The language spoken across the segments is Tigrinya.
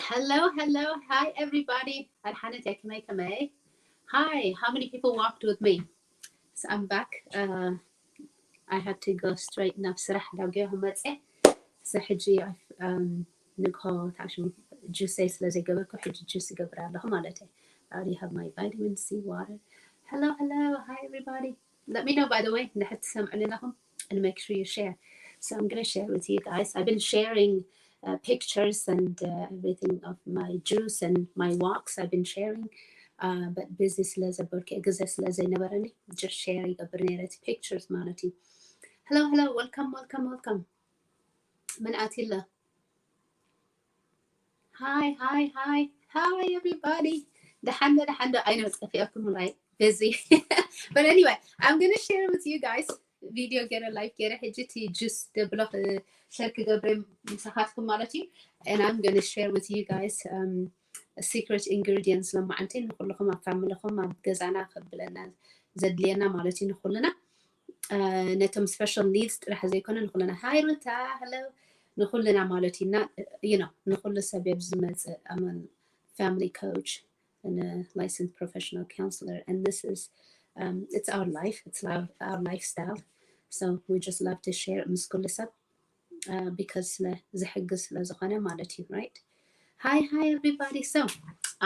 Hello, hello. Hi, everybody. ኣድሓነት እያ፣ ከመይ፣ ከመይ? Hi, how many people walked with me? So I'm back. Uh, I had to go straight ናብ ስራሕ ዳጌ መፀ። So ሕጂ um, ንግሆ ታሽሙ ጁሰይ ስለ ዘይገበርኩ ሕጂ ጁስ ይገብር ኣለኹ ማለት እዩ። I already have my vitamin C water. Hello, hello. Hi, everybody. Let me know, by the way, ንሕት ትሰምዑኒ ኣለኹም, and make sure you share. So I'm going to share with you guys. I've been sharing uh, pictures and uh, everything of my juice and my walks. I've been sharing, uh, but busy ስለ ዘበልኩ ግዜ ስለ ዘይነበረኒ just share ይገብር ነይረ እቲ pictures ማለት እዩ። Hello, hello, welcome, welcome, welcome. መን ኣትዩ ኣሎ? Hi, hi, hi, hi, everybody. ደሓን ዶ፣ ደሓን ዶ? I know it's ጠፊኣኩም, like, busy. But anyway, I'm going to share with you guys. ቪድዮ ገይረ፣ ላይቭ ገይረ፣ ሕጂ እቲ ጁስ ደብሎ ሸር ክገብረ ምሳኻትኩም ማለት እዩ። And I'm going to share with you guys um, secret ingredients ሎማዓንቲ ንኩልኹም ኣብ ፋሚሊኹም ኣብ ገዛና ከብለና ዘድልየና ማለት እዩ ንኩልና። Uh, ነቶም special needs ጥራሕ ዘይኮነ ንኩልና። Hi ሩታ፣ hello። ንኩልና ማለት እዩ። እና you know ንኩሉ ሰብ እየ ዝመፅእ። I'm a family coach and a licensed professional counselor, and this is um, it's our life, it's our, our lifestyle. So we just love to share ምስ ኩሉ ሰብ uh, because ስለ ዝሕግዝ ስለ ዝኾነ ማለት እዩ። Right? Hi, hi, everybody. So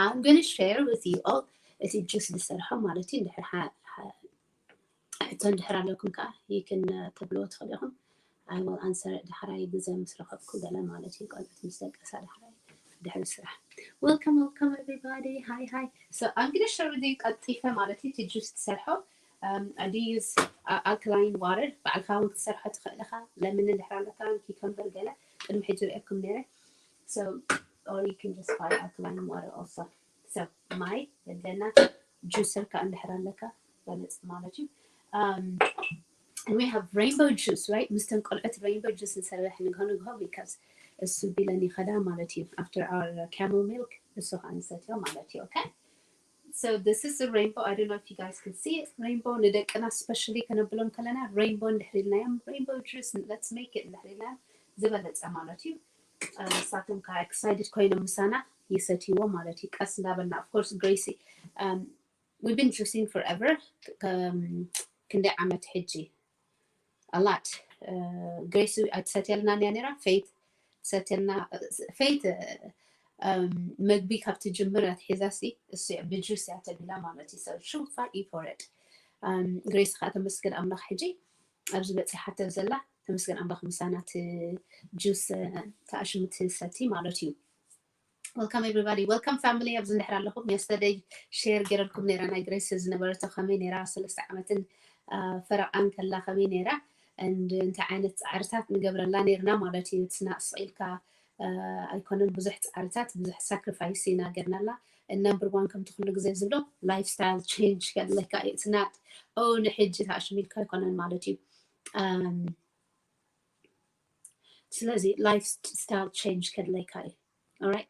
I'm going to share with you all እቲ ጁስ ዝሰርሖ ማለት እዩ። እንድሕር ሕቶ እንድሕር ኣለኩም ከዓ you can uh, ተብልዎ ትኽእሉ ኢኹም። I will answer ዳሕራይ ግዜ ምስ ረኸብኩ ገለ ማለት እዩ። ቆልዑት ምስ ደቀሳ ዳሕራይ ድሕሪ ስራሕ። Welcome, welcome, everybody. Hi, hi. So I'm going to share with you ቀልጢፈ ማለት እዩ እቲ ጁስ ትሰርሖ. Um, I do use uh, alkaline water. ባዕልካ እውን ክትሰርሖ ትኽእል ኢኻ። ለምን እንድሕር ኣለካ፣ cucumber ገለ ቅድሚ ሕጂ ርእየኩም ነይረ። So or you can just buy alkaline water also. So ማይ የድለና፣ ጁሰር ከዓ እንድሕር ኣለካ በለፅ ማለት እዩ። Um, and we have rainbow juice, right? ምስተን ቆልዑት rainbow juice ንሰርሕ ንግሆ ንግሆ because እሱ ቢለን ይኸዳ ማለት እዩ። After our camel milk እሱ ከዓ ንሰትዮ ማለት እዩ። Okay? So this is the rainbow. I don't know if you guys can see it. Rainbow ንደቅና especially ከነብሎም ከለና rainbow እንድሕር ኢልናዮም፣ rainbow juice, let's make it እንድሕር ኢልናዮም ዝበለፀ ማለት እዩ። Uh, ንሳቶም ከዓ excited ኮይኖም ምሳና ይሰትይዎ ማለት እዩ። ቀስ እንዳበልና of course Gracie, um, we've been juicing forever. ክንደይ ዓመት ሕጂ? A lot. Gracie ኣይትሰትየልናን እያ ነይራ። ፌይት ትሰትየልና። ፌይት መግቢ ካብ ትጅምር ኣትሒዛ ሲ እሱ ብጁስ እያ ተቢላ ማለት እዩ። So she'll fight you for it. Gracie ከዓ ተመስገን ኣምላኽ ሕጂ ኣብዚ በፂሓቶ ዘላ፣ ተመስገን ኣምላኽ ምሳና እቲ ጁስ ተኣሽሙ ትሰቲ ማለት እዩ። Welcome everybody, welcome family። ኣብዚ እንድሕር ኣለኹም፣ yesterday share ገይረልኩም ነይረ ናይ Gracie ዝነበረቶ ከመይ ነይራ፣ ሰለስተ ዓመትን ፈረቓን ከላ ከመይ ነይራ፣ and እንታይ ዓይነት ፃዕርታት ንገብረላ ነይርና ማለት እዩ። ትስና ስቕ ኢልካ ኣይኮነን፣ ብዙሕ ፃዕርታት፣ ብዙሕ sacrifice ኢና ገርናላ። And number one ከምቲ ኩሉ ግዜ ዝብሎ lifestyle change ከድለካ እዩ። It's not oh ንሕጂ ተኣሽሙ ኢልካ ኣይኮነን ማለት እዩ። ስለዚ lifestyle change ከድለካ እዩ። Alright?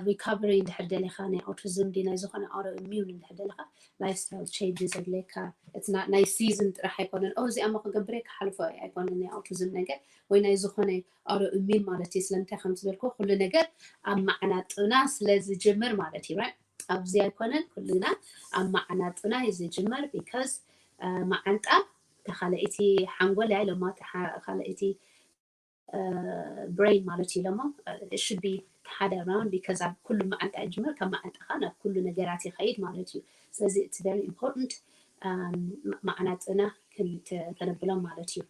Recovery እንድሕር ደሊኻ፣ ናይ autism ድዩ ናይ ዝኾነ autoimmune እንድሕር ደሊኻ lifestyle change ዘድለካ። It's not ናይ season ጥራሕ ኣይኮነን። ኦ እዚኣ ሞ ክገብር እየ ክሓልፎ እየ ኣይኮነን ናይ autism ነገር ወይ ናይ ዝኾነ autoimmune ማለት እዩ። ስለምንታይ ከም ዝበልኩ ኩሉ ነገር ኣብ መዓናጥና ስለ ዝጅምር ማለት እዩ። Right? ኣብዚ ኣይኮነን፣ ኩልና ኣብ መዓናጥና እዩ ዝጅመር። Because መዓንጣ ተኻለኢቲ ሓንጎል እያ ኢሎማ፣ ተኻለኢቲ brain ማለት እዩ ኢሎሞ። It should be ሓደ round because ኣብ ኩሉ መዓንጣ ይጅመር፣ ካብ መዓንጣኻ ናብ ኩሉ ነገራት ይኸይድ ማለት እዩ። ስለዚ it's very important መዓናጥና ከነብሎም ማለት እዩ።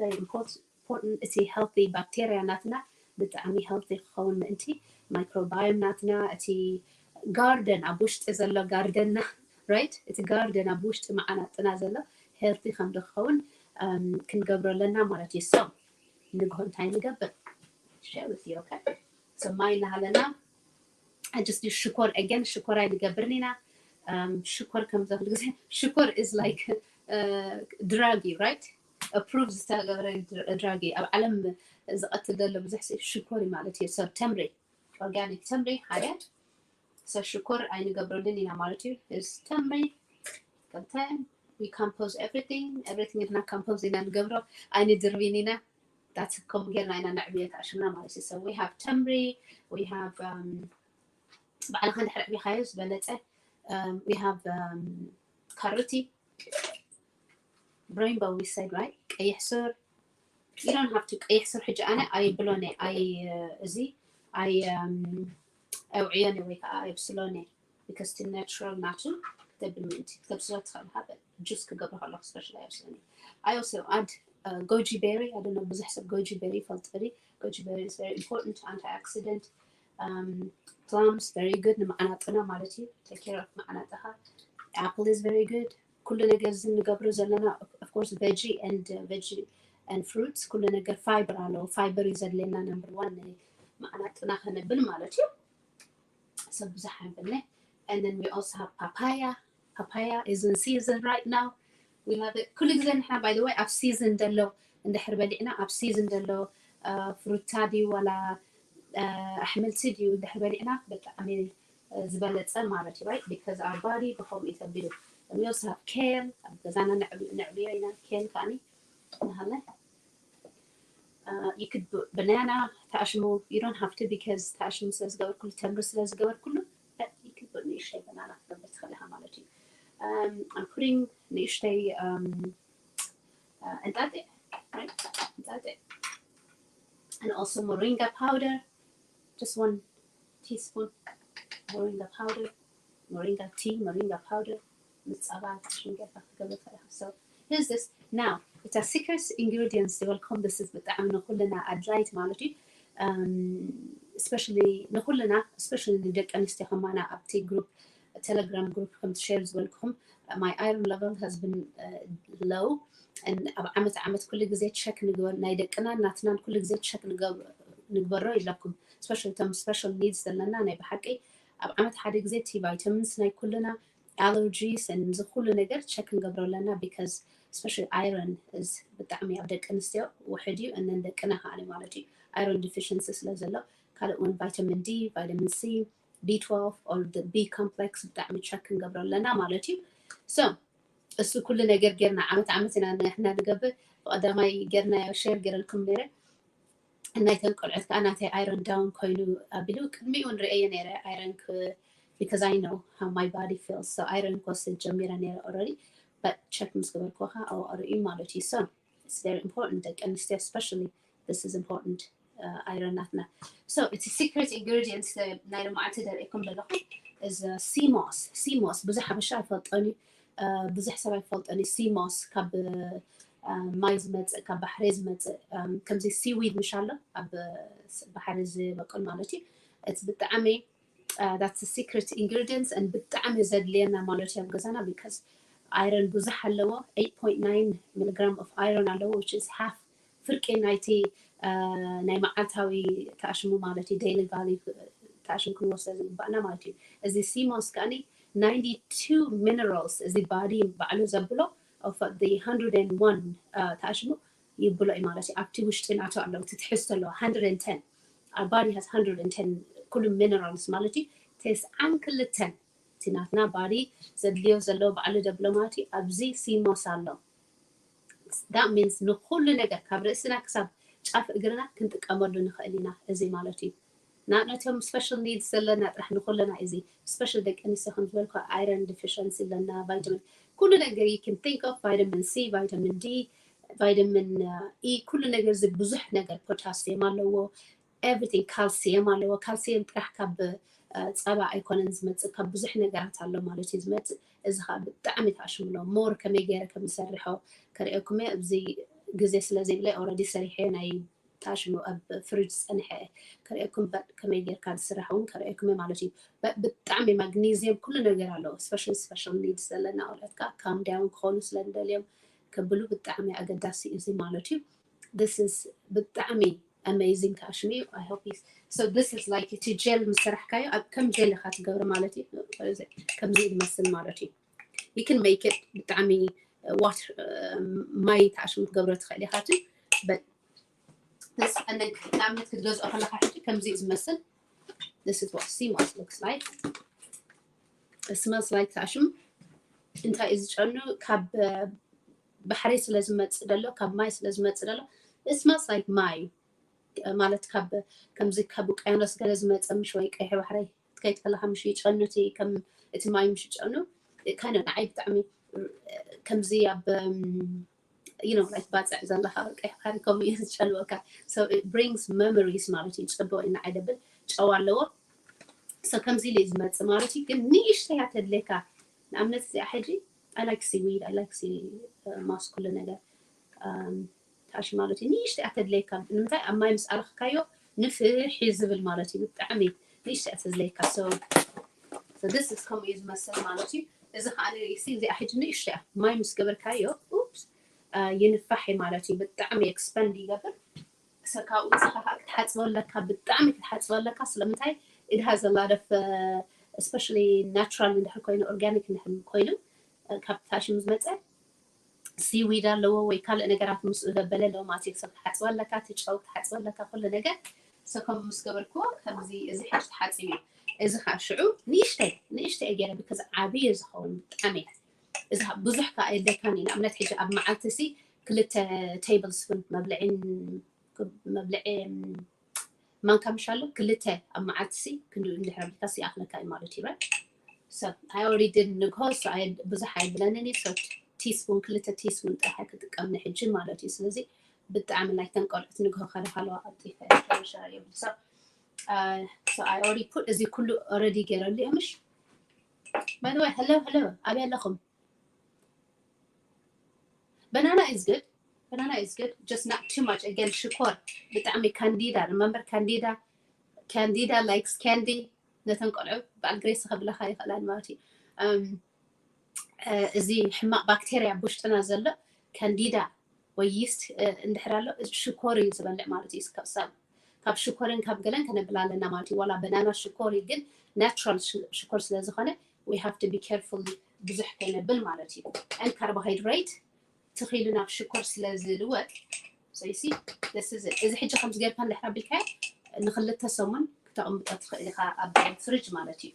Very important። እቲ healthy bacteria ናትና ብጣዕሚ healthy ክኸውን ምእንቲ microbiome ናትና፣ እቲ garden ኣብ ውሽጢ ዘሎ ጋርደንና፣ right? እቲ garden ኣብ ውሽጢ መዓናጥና ዘሎ healthy ከም ዝኸውን ክንገብሮ ኣለና ማለት እዩ። So ንግሆ እንታይ ንገብር? Share with you, okay? So ማይ እናሃለና I just do ሽኮር again። ሽኮር ኣይንገብርን ኢና። ሽኮር ከም ኩሉ ግዜ ሽኮር is like drug እዩ፣ right? Approve ዝተገበረ drug እዩ። ኣብ ዓለም ዝቐትል ዘሎ ብዙሕ ሽኮር እዩ ማለት እዩ። So ተምሪ፣ organic ተምሪ ሓደ። So ሽኮር ኣይንገብረሉን ኢና ማለት እዩ። Is ተምሪ ከምተ we compose everything, everything ንሕና compose ኢና ንገብሮ፣ ኣይንድርብን ኢና። That's ከምኡ ጌርና ኢና ነዕብዮ ተኣሽምና ማለት እዩ። So we have ተምሪ, we have um, ባዕልኻ እንድሕር ኣዕቢኻዮ ዝበለፀ። We have ካሮቲ፣ rainbow we said, right? ቀይሕ ሱር። You don't have to ቀይሕ ሱር። ሕጂ ኣነ ኣይብሎን እየ፣ ኣይ እዚ ኣይ ኣውዕዮን ወይ ከዓ ኣይብስሎን እየ፣ because እቲ natural ናቱ ክትብል ምእንቲ ክትብስሎ ትኽእል ኢኻ። ጁስ ክገብሮ ከለኹ special ኣይብስሎን እየ። I also add goji berry. I don't know፣ ብዙሕ ሰብ goji berry ይፈልጦ ድዩ? Goji berry is very important antioxidant. Plums very good ንመዓናጥና ማለት እዩ። Take care of መዓናጥኻ። Apple is very good። ኩሉ ነገር እዚ ንገብሮ ዘለና፣ of course, veggie and veggie and fruits፣ ኩሉ ነገር fiber ኣለዎ። Fiber እዩ ዘድልየና number one፣ መዓናጥና ከነብል ማለት እዩ። ሰብ ብዙሕ ኣይብልነ። And then we also have papaya. Papaya is in season right now. We love it. ኩሉ ግዜ ንሕና፣ by the way፣ ኣብ season ዘሎ እንድሕር በሊዕና፣ ኣብ season ዘሎ ፍሩታ ድዩ ዋላ ኣሕምልቲ ድዩ እንድሕር በሊዕና ብጣዕሚ ዝበለፀ ማለት እዩ፣ right? Because our body ብኸምኡ እዩ ተቢሉ። We also have kale፣ ኣብ ገዛና ነዕብዮ ኢና። Kale ከዓኒ ንሃለ you could put banana፣ ተኣሽሙ፣ you don't have to because ተኣሽሙ ስለ ዝገበርኩሉ፣ ተምሪ ስለ ዝገበርኩሉ፣ but you could put ንእሽተይ banana ክትገብር ትኽእል ኢኻ ማለት እዩ። I'm putting ንእሽተይ እንጣጢዕ፣ right? እንጣጢዕ and also moringa powder, just one teaspoon moringa powder, moringa tea, moringa powder. ምስ ጸባ ሽንገርካ ክትገብር ትኽእል ኢኻ። So here's this now. እታ secret ingredients ዝበልኩም፣ this is ብጣዕሚ ንኹልና ኣድላይት ማለት እዩ። Especially ንኹልና፣ especially ንደቂ ኣንስትዮ ከማና ኣብቲ group፣ Telegram group ከምቲ share ዝበልኩኹም፣ my iron level has been low። ኣብ ዓመት ዓመት ኩሉ ግዜ check ንግበር፣ ናይ ደቅናን ናትናን ኩሉ ግዜ check ንግበሮ ይብለኩም። Especially እቶም special needs ዘለና ናይ ብሓቂ ኣብ ዓመት ሓደ ግዜ እቲ vitamins ናይ ኩልና፣ allergies፣ እዚ ኩሉ ነገር check ንገብሮ ኣለና። Because especially iron is ብጣዕሚ ኣብ ደቂ ኣንስትዮ ውሕድ እዩ፣ እነን ደቅና ከዓኒ ማለት እዩ። Iron deficiency ስለ ዘሎ፣ ካልእ እውን vitamin D፣ vitamin C፣ B twelve or the B complex ብጣዕሚ check ክንገብሮ ኣለና ማለት እዩ። So እሱ ኩሉ ነገር ጌርና ዓመት ዓመት ኢና ንሕና ንገብር። ብቐዳማይ ጌርናዮ፣ share ጌረልኩም ነይረ። እናይተን ቆልዑት ከዓ ናተይ iron down ኮይኑ ኣቢሉ፣ ቅድሚኡ እውን ርእየ ነይረ። Iron because I know how my body feels, so iron ክወስድ ጀሚረ ነይረ already። But check ምስ ገበርኩ ከዓ ኣብኡ ርእዩ ማለት እዩ። So it's very important፣ ደቂ ኣንስትዮ especially this is important። Iron ናትና። So እቲ secret ingredients ናይ ሎማዓንቲ ዘርእየኩም ዘለኹ is sea moss። Sea moss ብዙሕ ሓበሻ ኣይፈልጦን እዩ፣ ብዙሕ ሰብ ኣይፈልጦን እዩ። Sea moss ካብ ማይ ዝመፅእ፣ ካብ ባሕሪ ዝመፅእ፣ ከምዚ seaweed ምሽ ኣሎ ኣብ ባሕሪ ዝበቁል ማለት እዩ። እቲ ብጣዕሚ that's the secret ingredients and ብጣዕሚ ዘድልየና ማለት እዩ ኣብ ገዛና። Because iron ብዙሕ ኣለዎ፣ eight point nine milligram of iron ኣለዎ, which is half፣ ፍርቂ ናይቲ ናይ መዓልታዊ ተኣሽሙ ማለት እዩ፣ daily value ተኣሽሙ ክንወስዶ ዝግባእና ማለት እዩ። እዚ sea moss ከዓኒ ninety two minerals እዚ body ባዕሉ ዘብሎ of the hundred and one ተኣሽሙ ይብሎ እዩ ማለት እዩ። ኣብቲ ውሽጢ ናቱ ኣለዎ፣ እቲ ትሕዝቶ ኣለዎ hundred and ten። Our body has hundred and ten ኩሉ minerals ማለት እዩ። ተስዓን ክልተን እቲ ናትና body ዘድልዮ ዘለዎ ባዕሉ ዘብሎ ማለት እዩ። ኣብዚ sea moss ኣሎ። That means ንኩሉ ነገር ካብ ርእስና ክሳብ ጫፍ እግርና ክንጥቀመሉ ንኽእል ኢና እዚ ማለት እዩ። Not ነቶም special needs ዘለና ጥራሕ፣ ንኩልና እዚ special ደቂ ኣንስትዮ ከም ዝበልኩ iron deficiency ኣለና፣ vitamin ኩሉ ነገር you can think of፣ vitamin C፣ vitamin D፣ vitamin E፣ ኩሉ ነገር እዚ ብዙሕ ነገር፣ potassium ኣለዎ፣ everything፣ calcium ኣለዎ። Calcium ጥራሕ ካብ ጸባ ኣይኮነን ዝመጽእ፣ ካብ ብዙሕ ነገራት ኣሎ ማለት እዩ ዝመጽእ። እዚ ከዓ ብጣዕሚ ተኣሽሙ ኣሎ። More ከመይ ገይረ ከም ዝሰርሖ ከርእየኩም እየ። ኣብዚ ግዜ ስለ ዘይብለይ already ሰሪሐ ናይ ተኣሽሙ ኣብ ፍሪጅ ዝጸንሐ ከርእየኩም፣ but ከመይ ጌርካ ዝስራሕ እውን ከርእየኩም እየ ማለት እዩ። But ብጣዕሚ ማግኔዚየም ኩሉ ነገር ኣለዎ። Special special needs ዘለና ቆልዑት ከዓ calm down ክኾኑ ስለ ንደልዮም ከብሉ ብጣዕሚ ኣገዳሲ እዩ እዚ ማለት እዩ። This is ብጣዕሚ amazing ተኣሽሙ እዩ። I hope you so this is like እቲ ጀል ምስ ሰራሕካዮ ኣብ ከም ጀል ኢኻ ትገብሮ ማለት እዩ። ከምዚ ዝመስል ማለት እዩ። You can make it ብጣዕሚ water ማይ ተኣሽሙ ትገብሮ ትኽእል ኢኻ። But ንኣብነት ክትገዝኦ ከለካ ሕጂ ከምዚ እዩ ዝመስል። This is what sea moss looks like. It smells like ተኣሽሙ እንታይ እዩ ዝጨኑ? ካብ ባሕሪ ስለ ዝመጽእ ደሎ፣ ካብ ማይ ስለ ዝመጽእ ደሎ፣ it smells like ማይ ማለት ካብ ከምዚ ካብ ውቅያኖስ ገለ ዝመጸ ምሽ ወይ ቀይሕ ባሕሪ ክትከይድ ከለካ ምሽ ይጨኑ እቲ ከም እቲ ማይ ምሽ ይጨኑ። ካነ ንዓይ ብጣዕሚ ከምዚ ኣብ you know like ባፅዕ ዘለካ ቀይሕ ባሕሪ ከምኡ እዩ ዝጨንወካ። So it brings memories ማለት እዩ። ፅቡቅ እዩ ንዓይ ደብል ጨው ኣለዎ። So ከምዚ ኢሉ እዩ ዝመፅእ ማለት እዩ። ግን ንእሽተይ እያ ተድልየካ። ንኣብነት እዚኣ ሕጂ I like seaweed, I like sea mask ኩሉ ነገር ታሽ ማለት እዩ። ንእሽተይ እያ ተድልየካ። ንምንታይ ኣብ ማይ ምስ ኣረክካዮ ንፍሕ እዩ ዝብል ማለት እዩ። ብጣዕሚ ንእሽተይ እያ ተድልየካ። So so this is ከምኡ እዩ ዝመስል ማለት እዩ። እዚ ከዓ ንርእሲ እዚኣ ሕጂ ንእሽተይ እያ ማይ ምስ ገበርካዮ ኡፕስ ይንፋሕ እዩ ማለት እዩ። ብጣዕሚ expand ይገብር። ሰካኡ ንስኻ ከዓ ክትሓፅቦ ኣለካ፣ ብጣዕሚ ክትሓፅቦ ኣለካ። ስለምንታይ it has a lot of especially natural እንድሕር ኮይኑ organic እንድሕር ኮይኑ ካብ ታሽም ዝመፀ seaweed ኣለዎ ወይ ካልእ ነገራት ምስኡ ዘበለ ኣለዎ ማለት እዩ። ሰብ ክትሓፅቦ ኣለካ፣ እቲ ጨው ክትሓፅቦ ኣለካ፣ ኩሉ ነገር ሰከም ምስ ገበርክዎ ከምዚ እዚ ሕጂ ተሓፂቡ እዩ። እዚ ከዓ ሽዑ ንእሽተይ ንእሽተይ ገይረ because ዓብዪ ዝኸውን ብጣዕሚ እዚ ብዙሕ ከዓ የድለካን እዩ። ንኣብነት ሕጂ ኣብ መዓልቲ ሲ ክልተ table spoon መብልዒን መብልዒ ማንካ ምሽ ኣሎ ክልተ ኣብ መዓልቲ ሲ ክንዲ እንድሕር ኣቢልካ ሲ ይኣኽለካ እዩ ማለት እዩ። Right? So I already did ንግሆ ብዙሕ ኣየድለንን እዩ። So teaspoon ክልተ teaspoon ጥራሕ ክጥቀም ንሕጂ ማለት እዩ። ስለዚ ብጣዕሚ ናይተን ቆልዑት ንግሆ ከለካ ኣለዋ ቀልጢፈ ሸራ የብል። So I already put እዚ ኩሉ already ገይረሉ እየ ምሽ። By the way, hello hello ኣበይ ኣለኹም? Banana is good. Banana is good. Just not too much. Again, ሽኮር ብጣዕሚ ካንዲዳ። Remember ካንዲዳ? Candida likes candy. ነተን ቆልዑ በዓል ግሬስ ክብለካ ይኽእላን ማለት እዩ። እዚ ሕማቅ ባክቴርያ ኣብ ውሽጥና ዘሎ ካንዲዳ ወይ ይስት እንድሕር ኣሎ ሽኮር እዩ ዝበልዕ ማለት እዩ። ካብ ሽኮርን ካብ ገለን ከነብል ኣለና ማለት እዩ። ዋላ በናና ሽኮር እዩ፣ ግን ናቹራል ሽኮር ስለዝኾነ we have to be careful ብዙሕ ከይነብል ማለት እዩ። And ካርቦሃይድሬት ትኺሉ ናብ ሽኮር ስለ ዝልወጥ እዚ ሕጂ ከምዚ ጌርካ እንድሕር ኣቢልካዮ ንክልተ ሰሙን ክተቕምጦ ትኽእል ኢኻ ኣብ ፍሪጅ ማለት እዩ።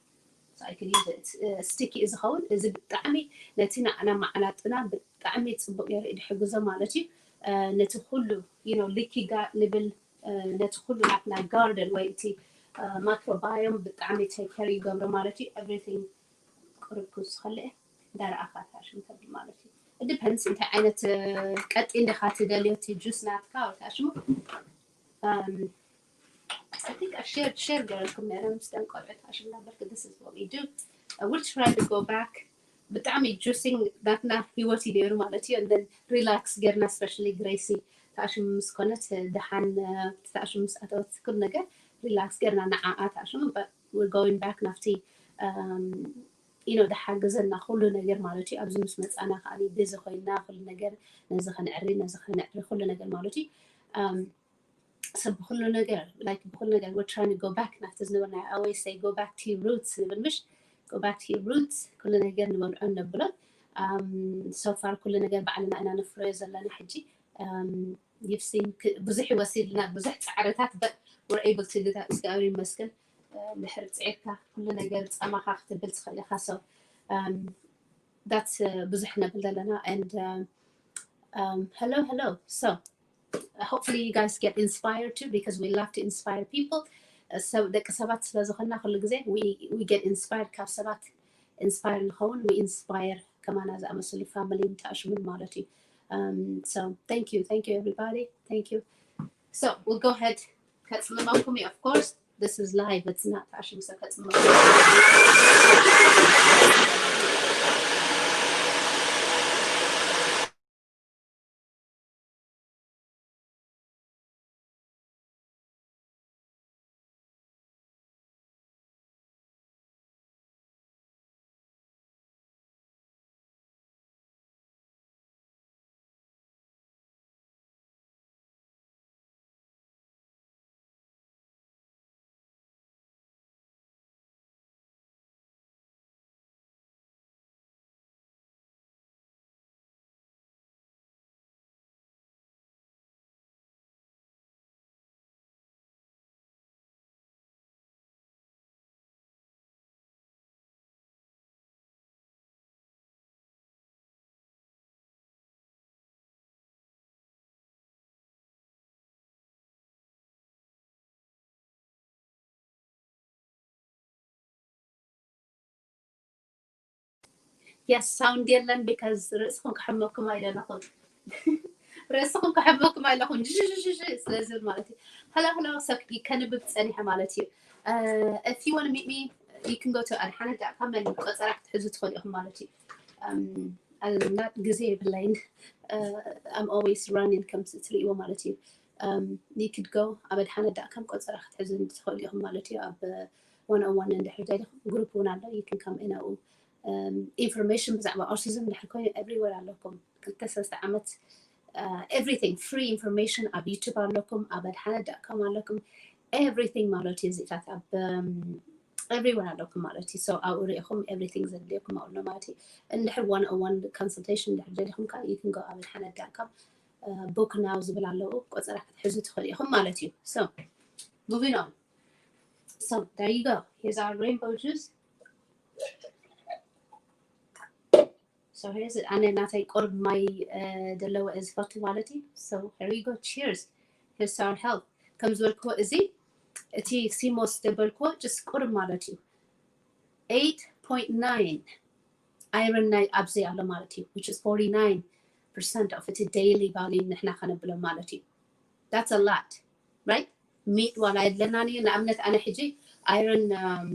ስቲኪ እዩ ዝኸውን። እዚ ብጣዕሚ ነቲ ንዓና መዓላጥና ብጣዕሚ ፅቡቅ ገይሩ እዩ ዝሕግዞ ማለት እዩ። ነቲ ኩሉ ሊኪ ንብል ነቲ ኩሉ ናትና ጋርደን ወይ እቲ ማይክሮባዮም ብጣዕሚ ቴክ ኬር ይገብሮ ማለት እዩ። ኤቭሪቲንግ ቅርብ ክውስኸለ እየ እንዳረኣኻ ታሽሙ ተብል ማለት እዩ። ዲፐንድስ እንታይ ዓይነት ቀጢን ዲኻ ትደልዮ እቲ ጁስ ናትካ ወይ ታሽሙ I think I shared share ገረልኩም ነረ ምስ ደን ቆልዑ ታሽሙ ናበርክ this is what we do. I will try to go back ብጣዕሚ ጁሲንግ ናትና ህይወት እዩ ነይሩ ማለት እዩ። And then relax ጌርና especially ግሬሲ ታሽሙ ምስ ኮነት ደሓን ታሽሙ ምስ ኣተወት ኩሉ ነገር ሪላክስ ጌርና ንዓኣ ታሽሙ but we're going back ናብቲ you know ዝሓግዘና ኩሉ ነገር ማለት እዩ። ኣብዚ ምስ መፃና ከዓ ቢዚ ኮይና ኩሉ ነገር ነዚ ከነዕሪ ነዚ ከነዕሪ ኩሉ ነገር ማለት እዩ። ሰብ ብኩሉ ነገር like ብኩሉ ነገር we're trying to go back ናብቲ ዝነበርና I always say go back to your roots ንብል ምሽ go back to your roots ኩሉ ነገር ንበልዖን ነብሎን so far ኩሉ ነገር ባዕልና ኢና ነፍረዮ ዘለና ሕጂ you've seen ብዙሕ ይወሲድና ብዙሕ ፃዕርታት but we're able to do that። እግዚኣብሔር ይመስገን። ድሕር ፅዒርካ ኩሉ ነገር ፀማኻ ክትብል ትኽእል ኢኻ። So that's ብዙሕ ነብል ዘለና and hello hello so hopefully you guys get inspired too because we love to inspire people. ሰብ ደቂ ሰባት ስለ ዝኾንና ኩሉ ግዜ we get inspired ካብ ሰባት ኢንስፓየር ንኸውን we inspire ከማና ዝኣመሰሉ ፋሚሊ ምትኣሽሙን ማለት እዩ። So thank you thank you everybody thank you. So we'll go ahead ከፅምመኩም እዩ of course this is live it's not ታሽሙ ሰብ ከፅምመኩም Yes, sound የለን because ርእስኹም ክሕመኩም ኣይደለኹም። ርእስኹም ክሕመኩም ኣይለኹም። ጅ፣ ጅ፣ ጅ፣ ጅ ስለ ዝብል ማለት እዩ። Hello, hello፣ ሰብ ከንብብ ጸኒሐ ማለት እዩ። Uh, if you want to meet me, you can go to ኣድሓነ ዳት ካም and ቆጸራ ክትሕዙ ትኽእሉ ኢኹም ማለት እዩ። Um, እና ግዜ የብላይን። Uh, I'm always running ከም ትርእይዎ ማለት እዩ። Um, you could go ኣብ ኣድሓነ ዳት ካም ቆጸራ ክትሕዙ ትኽእሉ ኢኹም ማለት እዩ። ኣብ one oh one እንድሕር ደሊኹም ግሩፕ እውን ኣሎ። You can come in ኣብኡ። Um, information ብዛዕባ autism ድሕር ኮይኑ everywhere ኣለኩም። ክልተ ሰለስተ ዓመት uh, everything free information ኣብ YouTube ኣለኩም፣ ኣብ ኣድሓነ ዳት ካም ኣለኩም። Everything ማለት እዩ። እዚታት ኣብ um, everywhere ኣለኩም ማለት እዩ። So ኣብኡ ርኢኹም everything ዘድልየኩም ኣብኡ ኣሎ ማለት እዩ። እንድሕር one oh one consultation እንድሕር ደሊኹም ከዓ you can go ኣብ ኣድሓነ ዳት ካም book now ዝብል ኣለዉ። ቆጸራ ክትሕዙ ትኽእሉ ኢኹም ማለት እዩ። So moving on. So there you go. Here's our rainbow juice. So here's it. ኣነ ናተይ ቁሩብ ማይ uh, ዘለዎ እየ ዝፈቱ ማለት እዩ። So here we go. Cheers. Here's our health. ከም ዝበልክዎ እዚ እቲ ሲሞስ ዘበልክዎ just ቁሩብ ማለት እዩ። Eight point nine iron ናይ ኣብዚ ኣሎ ማለት እዩ, which is forty-nine percent of እቲ daily value ንሕና ከነብሎ ማለት እዩ። That's a lot, right? Meat ዋላ የድለናን እዩ። ንኣብነት ኣነ ሕጂ iron um,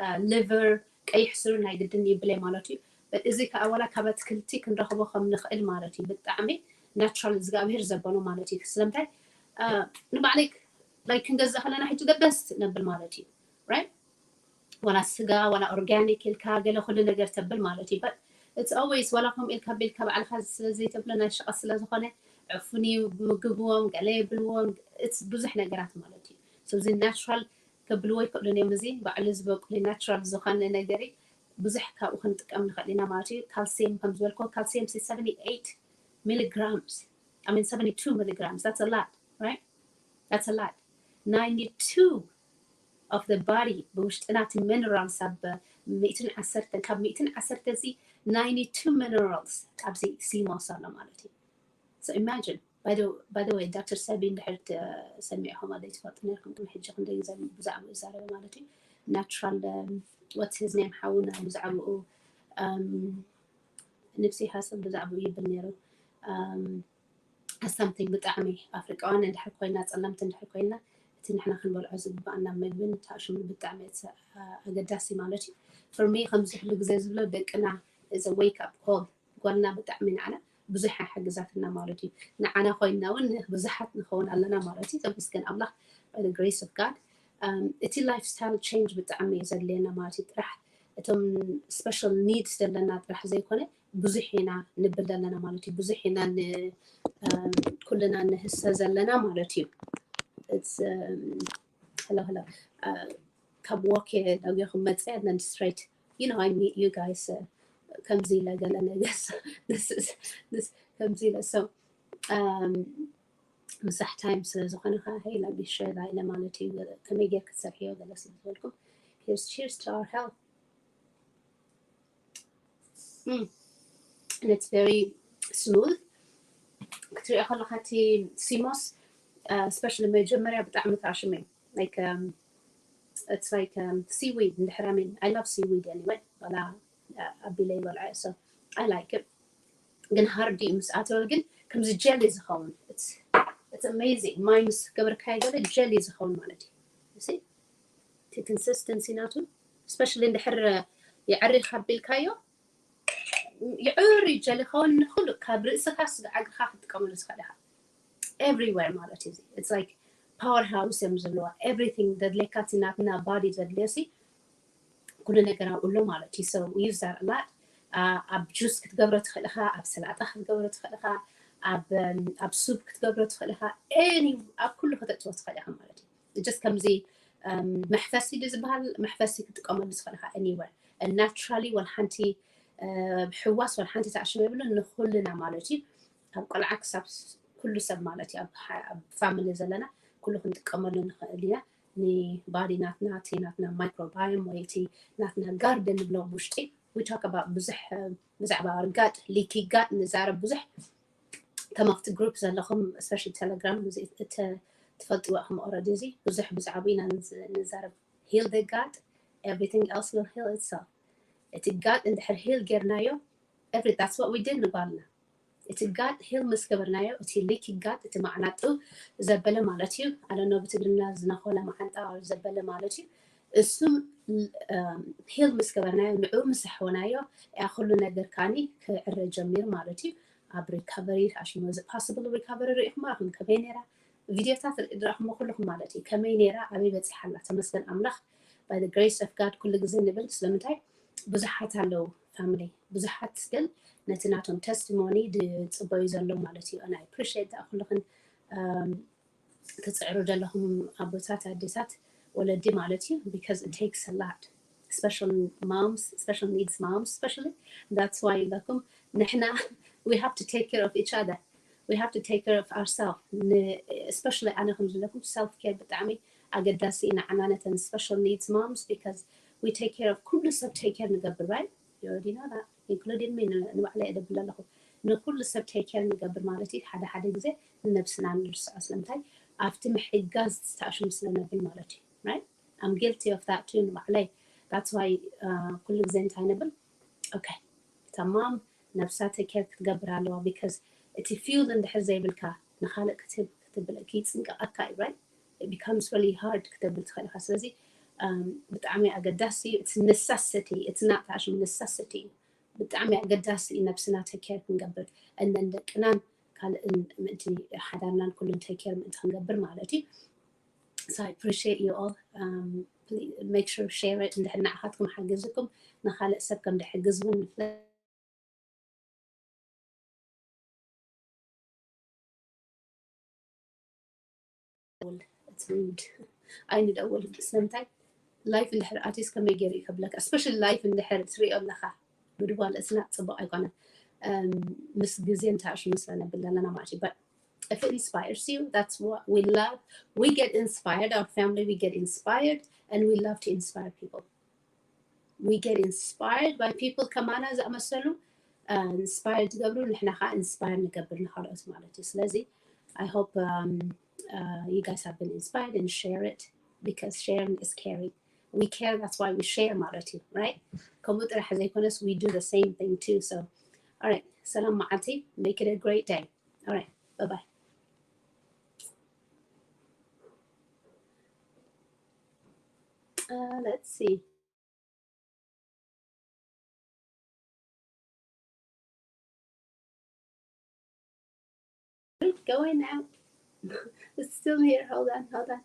uh, liver ቀይሕ ስሩ ናይ ግድን ይብለ ማለት እዩ። But እዚ ከዓ ዋላ ካብ ኣትክልቲ ክንረኽቦ ከም ንኽእል ማለት እዩ። ብጣዕሚ natural እግዚኣብሔር ዘበኖ ማለት እዩ። ስለምንታይ uh, ንባዕለይ like ክንገዝእ ከለና ሕጂ the best ነብል ማለት እዩ, right? ዋላ ስጋ ዋላ organic ኢልካ ገለ ኩሉ ነገር ተብል ማለት እዩ። But it's always ዋላ ከምኡ ኢልካ ቢልካ ባዕልካ ስለ ዘይተብሎ ናይ ሸቐጥ ስለ ዝኾነ ዕፉን ምግብዎም ገለ የብልዎም። It's ብዙሕ ነገራት ማለት እዩ። So እዚ natural ከብልዎ ይክእሉን እዮም። እዚ ባዕሉ ዝበቁል natural ዝኾነ ነገር እዩ። ብዙሕ ካብኡ ክንጥቀም ንኽእል ኢና ማለት እዩ። ካልሲየም ከም ዝበልክዎ ካልሲየም seventy-eight milligrams, I mean seventy-two milligrams. That's a lot, right? That's a lot. Ninety-two of the body ብውሽጥና እቲ minerals ኣብ ሚእትን ዓሰርተን ካብ ሚእትን ዓሰርተ እዚ ninety-two minerals ኣብዚ ሲሞስ ኣሎ ማለት እዩ። So imagine by the, by the way ዶክተር ሰቢ እንድሕር ሰሚዕኹም ኣደይ ትፈልጡ ነርኩም ቅድሚ ሕጂ ክንደይ ግዜ ብዛዕባኡ ይዛረበ ማለት እዩ። Natural um, what's his name ሓውና ብዛዕባኡ um, ንብሲ ሃሰብ ብዛዕባኡ ይብል ነይሩ። Um, something ብጣዕሚ ኣፍሪቃውያን እንድሕር ኮይና ጸለምቲ እንድሕር ኮይና እቲ ንሕና ክንበልዖ ዝግባኣና ምግብን ታሽሙ ብጣዕሚ ኣገዳሲ ማለት እዩ። For me ከምዚ ኩሉ ግዜ ዝብሎ ደቅና is a wake up call። ጓልና ብጣዕሚ ንዓና ብዙሕ ሓግዛትና ማለት እዩ። ንዓና ኮይና እውን ብዙሓት ንኸውን ኣለና ማለት እዩ። ተመስገን ኣምላኽ by the grace of God። እቲ lifestyle change ብጣዕሚ እዩ ዘድልየና ማለት እዩ። ጥራሕ እቶም special needs ዘለና ጥራሕ ዘይኮነ ብዙሕ ኢና ንብል ዘለና ማለት እዩ። ብዙሕ ኢና ኩልና ንህሰ ዘለና ማለት እዩ። Hello, hello. ካብ work ዳጉኹም መፅአ and then straight you know I meet you guys ከምዚ ኢለ ገለ ነገር ከምዚ ኢለ so ምሳሕ time ስለ ዝኾነ ከዓ ሄይ ላቢሸ ኢለ ማለት እዩ። ከመይ ጌር ክትሰርሕዮ ገለ ስለ ዝበልኩም here's cheers to our health። Mm. And it's very smooth ክትሪኦ ከለካ እቲ ሲሞስ especially መጀመርያ ብጣዕሚ ተኣሽመ like um, it's like um, seaweed እንድሕር I mean I love seaweed anyway ዋላ ኣቢለ ይበልዐ so I like it ግን hard እዩ ምስ ኣተወ ግን ከምዚ jelly ዝኸውን it's amazing ማይ ምስ ገበርካዮ ገለ jelly ዝኸውን ማለት እዩ። እቲ consistency ናቱ especially እንድሕር የዕሪኻ ኣቢልካዮ ይዕሪ jelly ኸውን ንኩሉ ካብ ርእስኻ ስጋ እግርኻ ክትጥቀመሉ ትኽእል ኢኻ። Everywhere ማለት እዩ። It's like power house እዮም ዘለዋ everything ዘድልየካ እቲ ናትና body ዘድልዮ ሲ ኩሉ ነገር ኣብኡ ኣሎ ማለት እዩ። So we use that a lot ኣብ juice ክትገብሮ ትኽእል ኢኻ፣ ኣብ ሰላጣ ክትገብሮ ትኽእል ኢኻ፣ ኣብ soup ክትገብሮ ትኽእል ኢኻ። Any ኣብ ኩሉ ከተእትዎ ትኽእል ኢኻ ማለት እዩ። Just ከምዚ መሕፈሲ ዶ ዝበሃል መሕፈሲ ክትጥቀመሉ ትኽእል ኢኻ anywhere naturally ወላ ሓንቲ ሕዋስ ወላ ሓንቲ ተኣሽመ የብሉን ንኩልና ማለት እዩ። ካብ ቆልዓ ክሳብ ኩሉ ሰብ ማለት እዩ ኣብ family ዘለና ኩሉ ክንጥቀመሉ ንኽእል ኢና። ን body ናትና እቲ ናትና microbiome ወይ እቲ ናትና garden ንብሎ ውሽጢ we talk about ብዙሕ ብዛዕባ gut leaky gut ንዛረብ ብዙሕ ከም ኣብቲ group ዘለኹም especially Telegram ትፈልጥዎ ኢኹም already እዚ ብዙሕ ብዛዕባ ኢና ንዛረብ heal the gut everything else will heal itself። እቲ ጋጥ እንድሕር ሂል ጌርናዮ every that's what we did ንጓልና እቲ ጋጥ ሂል ምስ ገበርናዮ እቲ ሊኪ ጋጥ እቲ ማዕናጡ ዘበለ ማለት እዩ። ኣለኖ ብትግርኛ ዝነኾለ መዓንጣ ዘበለ ማለት እዩ። እሱ ሂል ምስ ገበርናዮ ንዑ ምስ ኣሕወናዮ ያ ኩሉ ነገር ካኒ ክዕረ ጀሚሩ ማለት እዩ። ኣብ ሪካቨሪ ኣሽሞ እዚ ፓስብል ሪካቨሪ ርኢኹም ኣኹም ከመይ ነይራ ቪዲዮታት ዝረእኹሞ ኩልኹም ማለት እዩ። ከመይ ነይራ ኣበይ በፂሓ ኣላ ተመስገን ኣምላኽ by the grace of God ኩሉ ግዜ ንብል ስለምንታይ ብዙሓት ኣለዉ ፋሚሊ ብዙሓት ግን ነቲ ናቶም ተስቲሞኒ ዝፅበዩ ዘለዉ ማለት እዩ። I appreciate that ኩልኽን ትፅዕሩ ዘለኹም ኣቦታት ኣዴታት ወለዲ ማለት እዩ። Because it takes a lot special moms special needs moms especially that's why ይብለኩም ንሕና we have to take care of each other we have to take care of ourselves especially ኣነ ከም ዝብለኩም self care ብጣዕሚ ኣገዳሲ እዩ ንዓና ነተን special needs moms because we take care of ኩሉ ሰብ take care ንገብር right you already know that including me ንባዕለይ እደብል ኣለኹ ንኩሉ ሰብ take care ንገብር ማለት እዩ ሓደ ሓደ ግዜ ንነብስና ንርስዖ ስለምንታይ ኣብቲ ምሕጋዝ ተኣሽሙ ስለነብል ማለት እዩ right I'm guilty of that too ንባዕለይ that's why ኩሉ ግዜ እንታይ ነብል okay እታ ማም ነብሳ take care ክትገብር ኣለዋ because እቲ fuel እንድሕር ዘይብልካ ንካልእ ክትህብ ክትብል ይፅንቀቀካ እዩ right it becomes really hard ክትብል ትኽእል ኢኻ ስለዚ ብጣዕሚ ኣገዳሲ እዩ እቲ necessity እቲ ናጣሽም necessity እዩ ብጣዕሚ ኣገዳሲ እዩ ነብስና take care ክንገብር እነን ደቅናን ካልእን ምእንቲ ሓዳርናን ኩሉን take care ምእንቲ ክንገብር ማለት እዩ so I appreciate you all um, make sure share it እንድሕር ንዓኻትኩም ሓገዝኩም ንካልእ ሰብ ከም ድሕግዝ እውን it's rude ኣይንደውል ስለምንታይ live እንድሕር ኣትዩስ ከመይ ገይሩ እዩ ከብለካ especially live እንድሕር ትሪኦ ኣለካ ብድዋል እስና ፅቡቅ ኣይኮነን ምስ ግዜ እንተኣሽሙ ስለነብል ዘለና ማለት እዩ but if it inspires you that's what we love we get inspired our family we get inspired and we love to inspire people we get inspired by people ከማና ዝኣመሰሉ inspire ትገብሩ ንሕና ከዓ inspire ንገብር ንካልኦት ማለት እዩ ስለዚ I hope um, uh, you guys have been inspired and share it because sharing is caring we care that's why we share ማለት እዩ right ከምኡ ጥራሕ ዘይኮነስ we do the same thing too so all right ሰላም መዓልቲ make it a great day all right bye bye uh, let's see going out it's still here hold on hold on